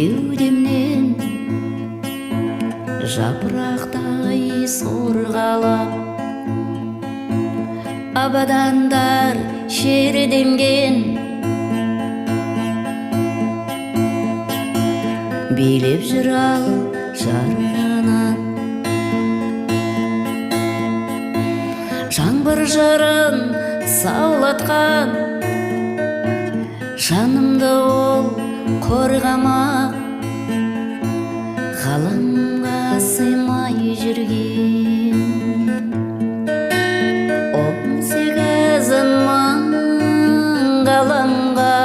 Кеудемнен жапырақтай сорғалап, абадандар шердемген, билеп жүр ал жарғанат. Жаңбыр жырын саулатқан, жанымды ол қорғамақ, ғаламға сыймай жүрген. 18 000 ғаламға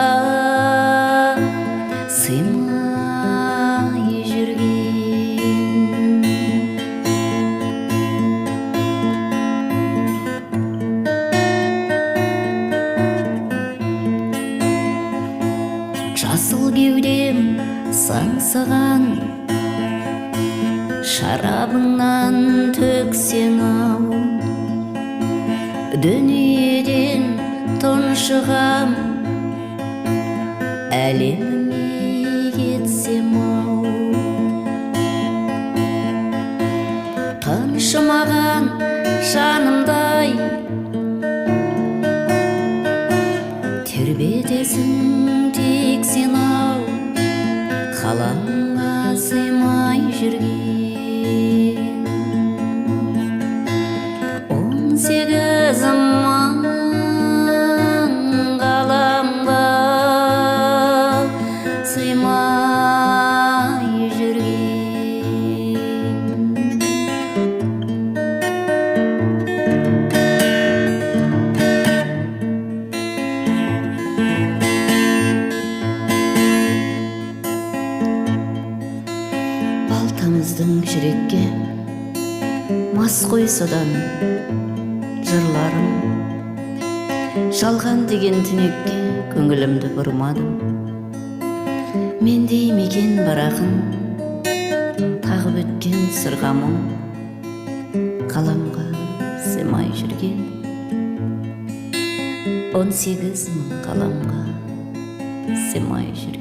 сыймай жүрген. Жасыл кеудем саңсыған, шарабыңнан төксең ау, дүниеден тұншығам, әлеміме кетсем ау. Тыншымаған жанымдай тербетесің тек сен ау, ғаламға сыймай жүрген. 18 000 ғаламға сыймай жүрген. Бал тамыздың жүрекке, мас қой содан жырларым. Жалған деген түнекке көңілімді бұрмадым. Мендей мекен бар ақын тағып өткен сырға мұң, ғаламға сыймай жүрген. 18 000 ғаламға сыймай жүрген.